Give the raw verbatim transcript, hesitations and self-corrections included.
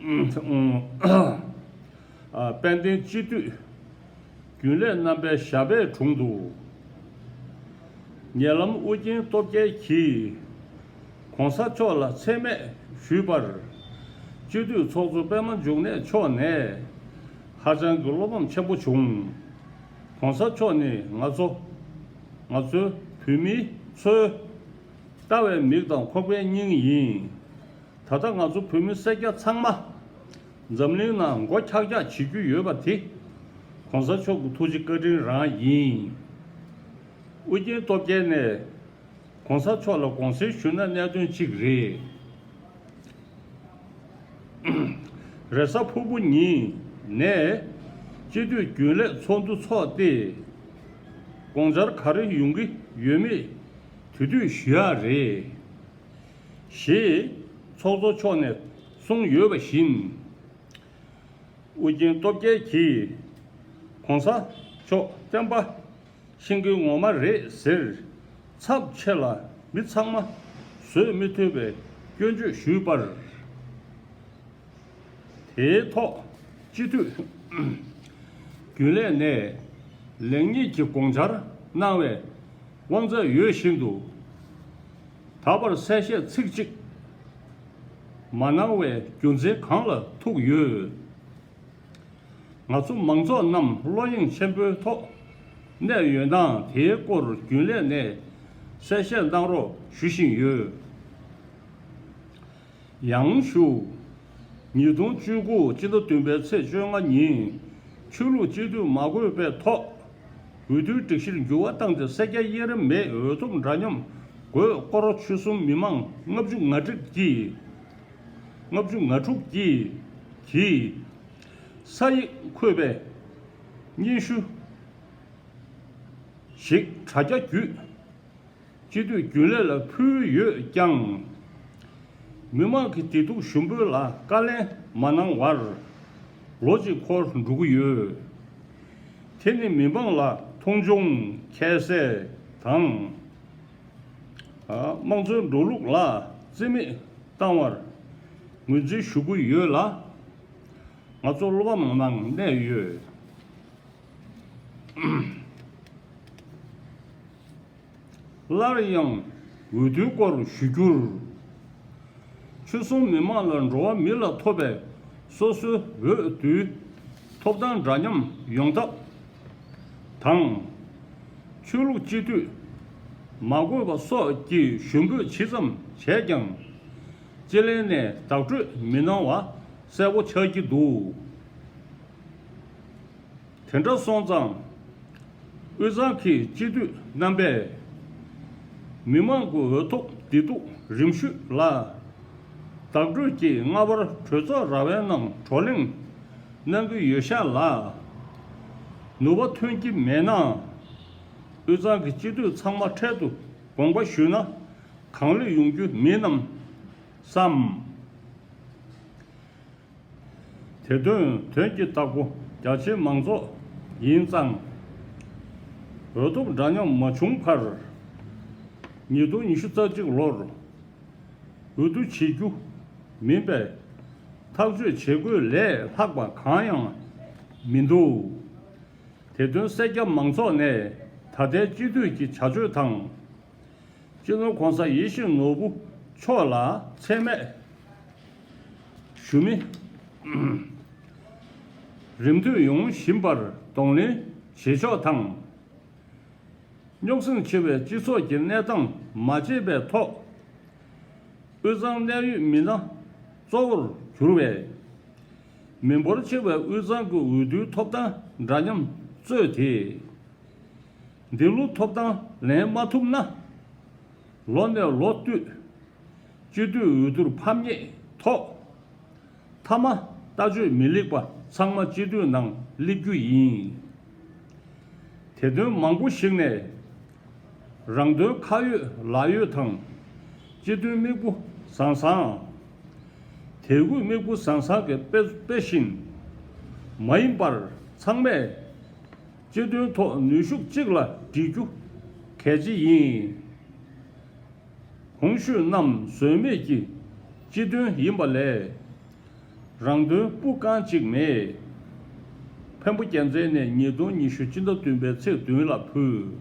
དཔལ་ལྡན་སྤྱི་འཐུས་རྒྱུན་ལས་རྣམ་པའི་ཞབས་པད་དྲུང་དུ། ཉེ་ལམ་ཨུ་རྒྱན་སྟོབས་རྒྱལ་གྱིས་༸གོང་ས་མཆོག་ལ་མཚན་སྨད་ཞུས་པར། སྤྱི་འཐུས་ཚོགས་གཙོ་པད་མ་འབྱུང་གནས་མཆོག་ནས་ཧ་ཅང་གི་བློ་ཕམ་ཆེན་པོ་བྱུང་།༸གོང་ས་མཆོག་ནི་ང་ཚོ་ང་ཚོའི་བོད་མི་ཚོའི་ལྟ་བའི་མིག་དང་ཁོག་པའི་སྙིང་ཡིན། ད་ལྟ་ང་ཚོ་བོད་མི་སེར་སྐྱ་ཚང་མ་འཛམ་གླིང་ནང་མགོ་འཁྱག་འཁྱག་བྱེད་རྒྱུ་ཡོད་པ་དེ་༸གོང་ས་མཆོག་གི་ཐུགས་རྗེ་བཀའ་དྲིན་རང་ཡིན། ཨུ་རྒྱན་སྟོབས་རྒྱལ་ནས་༸གོང་ས་མཆོག་ལ་དགོངས་སེལ་ཞུས་ན་གནད་དོན་གཅིག་རེད། རེས་གཟའ་ཕུར་བུ་ཉིན་ནས་སྤྱི་འཐུས་རྒྱུན་ལས་ཚོགས་འདུ་ཚོགས་ཏེ། དགོངས་འཆར་ག་རེ་ཡོང་གི་ཡོད་མེད་དེ་དུས་ཞུ་ཡག་རེད། ཞེས་ཚོགས་གཙོ་མཆོག་ནས་གསུངས་ཡོད་པ་བཞིན། ཨུ་རྒྱན་སྟོབས་རྒྱལ་གྱིས་༸གོང་ས་མཆོག་བསྟན་པ་ཤེས་མཁན་ངོ་མ་རེད་ཟེར། ཚབས་ཆེ་ལ་མི་ཚང་མ་བཟོད་མི་ཐུབ་པའི་སྐྱོན་བརྗོད་ཞུས་པར། དེའི་ཐོག་སྤྱི་འཐུས་རྒྱུན་ལས་ནས་ལེགས་ཉེས་ཀྱི་དགོངས་འཆར་གནང་བའི་དབང་ཚད་ཡོད་བཞིན་དུ། ད་བར་གསལ་བཤད་ཚིག་གཅིག་མ་གནང་བའི་རྒྱུ་མཚན་གང་ལ་ཐུག་ཡོད། ང་ཚོ་མང་ཚོགས་རྣམས་བློ་གཡེང་ཆེན་པོའི་ཐོག་གནས་ཡོད་ན་དེའི་སྐོར་རྒྱུན་ལས་ནས་གསལ་བཤད་གནང་རོགས་ཞུ་བཞིན་ཡོད། ཡང་ཞུ། ཉིས་སྟོང་བཅུ་དགུ་སྤྱི་ཟླ་བདུན་པའི་ཚེས་བཅོ་ལྔ་ཉིན་ཆོས་ལུགས་སྤྱི་འཐུས་མ་དགོས་པའི་ཐོག་འོས་བསྡུའི་སྒྲིག་གཞིར་འགྱུར་བ་བཏང་སྟེ་སེར་སྐྱ་དབྱེ་རིམ་མེད་འོས་ཐོབ་འདྲ་མཉམ་དགོས་སྐོར་ཆོལ་གསུམ་མི་མང་ལྔ་བཅུ་ང་དྲུག་གིས་ལྔ་བཅུ་ང་དྲུག་གིས་གིས་ས་ཡིག་འཁོད་པའི་སྙན་ཞུ་ཞིག་དྲ་རྒྱ་བརྒྱུད། སྤྱི་འཐུས་རྒྱུན་ལས་ལ་ཕུལ་ཡོད་ཀྱང་། མི་མང་གི་བདེ་སྡུག་ཞུ་འབོད་ལ་བཀའ་ལན་མ་གནང་བར་ལོ་གཅིག་འཁོར་འགྲོ་གི་ཡོད། དེ་ནི་མི་མང་ལ་མཐོང་ཆུང་ཁྱད་བསད་དང་། དམངས་གཙོའི་འགྲོ་ལུགས་ལ་རྩིས་མེད་བཏང་བར་ངོས་འཛིན་ཞུ་གི་ཡོད་ལ། ང་ཚོ་བློ་ཕམ་ངང་གནས་ཡོད། སླར་ཡང་འོས་བསྡུའི་སྐོར་ཞུ་རྒྱུར། ཆོལ་གསུམ་མི་མང་ལ་འགྲོ་བ་མི་ལ་ཐོབ་པའི་སོ་སོའི་འོས་བསྡུའི་ཐོབ་ཐང་འདྲ་མཉམ་ཡོང་ཐབས་དང་། ཆོས་ལུགས་སྤྱི་འཐུས་མ་དགོས་པ་སོགས་ཀྱི་ཞུ་འབོད་ཇི་ཙམ་བྱས་ཀྱང་། སྤྱི་ལྷན་ནས་བདག་སྤྲོད་མི་གནང་བ་གསལ་པོ་ཆགས་ཀྱི་འདུག། དེ་འདྲ་སོང་ཙང་། དབུས་གཙང་གི་སྤྱི་འཐུས་རྣམ་པས་མི་མང་གི་འོས་ཐོབ་བདེ་སྡུག་རིམ་བཞུད་ལ་བདག་སྤྲོད་ཀྱིས་སྔ་བར་གྲོས་ཚོགས་ར་བའི་ནང་བགྲོ་གླེང་གནང་གི་ཡོད་ཤག་ལ། ནུས་པ་ཐོན་གྱི་མེད་ན། དབུས་གཙང་གི་སྤྱི་འཐུས་ཚང་མ་འཕྲལ་དུ་དགོངས་པ་ཞུས་ན་གང་ལེགས་ཡོང་རྒྱུ་མིན་ནམ་བསམ། དེ་དོན་དོན་གྱི་བདག་པོ་རྒྱ་ཆེའི་མང་ཚོགས་ཡིན་ཙང་། འོས་ཐོབ་འདྲ་མཉམ་མ་བྱུང་བར། ཉིས་སྟོང་ཉི་ཤུ་རྩ་གཅིག་ལོར་འོས་བསྡུ་བྱེད་རྒྱུ་མིན་པའི་ཐག་གཅོད་བྱེད་དགོས་ལས་ལྷག་པ་གང་ཡང་མི་འདུག། དེ་དོན་སེར་སྐྱ་མང་ཚོགས་ནས་ད་ལྟའི་སྤྱི་འཐུས་ཀྱི་བྱ་སྤྱོད་དང་། སྤྱི་ནོར་༸གོང་ས་ཡིད་བཞིན་ནོར་བུ་མཆོག་ལ་མཚན་སྨད་ཞུ་མི། རིམ་ཐོན་ཡོང་བཞིན་པར་གདོང་ལེན་བྱེད་ཕྱོགས་དང་། རྙོག་ཟིང་ཆེ་བའི་སྤྱི་ཚོགས་ཀྱི་གནས་སྟངས་མ་བརྗེད་པའི་ཐོག་དབུས་གཙང་གནད་ཡོད་མི་སྣ་གཙོ་བོར་གྱུར་བའི་མི་འབོར་ཆེ་བའི་དབུས་གཙང་གི་འོས་བསྡུའི་ཐོབ་ཐང་འདྲ་མཉམ་རྩོད་དེ། འདི་ལོ་ཐོབ་ཐང་ལེན་མ་ཐུབ་ན། ལོ་ནས་ལོ་བསྟུད་སྤྱི་འཐུས་འོས་བསྡུར་ཕམ་ཉེས་ཐོག་མཐའ་མ་ལྟ་སྤྱོད་མི་ལེགས་པ་ཚང་མ་སྤྱི་འཐུས་ནང་སླེབས་རྒྱུ་ཡིན། དེ་དོན་མང་པོ་ཞིག་ནས་རང་དོན་ཁ་ཡོད་ལག་ཡོད་དང་སྤྱི་དོན་མིག་སྤུ་བཟང་བཟང་། དད་གུས་མིག་སྤུ་བཟང་བཟང་གི་དཔེ་དཔེ་བཞིན་མ་ཡིན་པར་ཚང་མས་སྤྱི་དོན་ཐོག་ནུས་ཤུགས་གཅིག་ལ་སྒྲིལ་རྒྱུ་གལ་ཆེ་ཡིན། གོང་ཞུས་རྣམས་ཟོལ་མེད་ཀྱི་སྤྱི་དོན་ཡིན་པ་ལས། རང་དོན་སྤུ་རྐང་གཅིག་མེད། འཕན་པོ་རྒྱལ་མཚན་ནས་ཉིས་སྟོང་ཉི་ཤུ་སྤྱི་ཟླ་བདུན་པའི་ཚེས་བདུན་ལ་ཕུལ།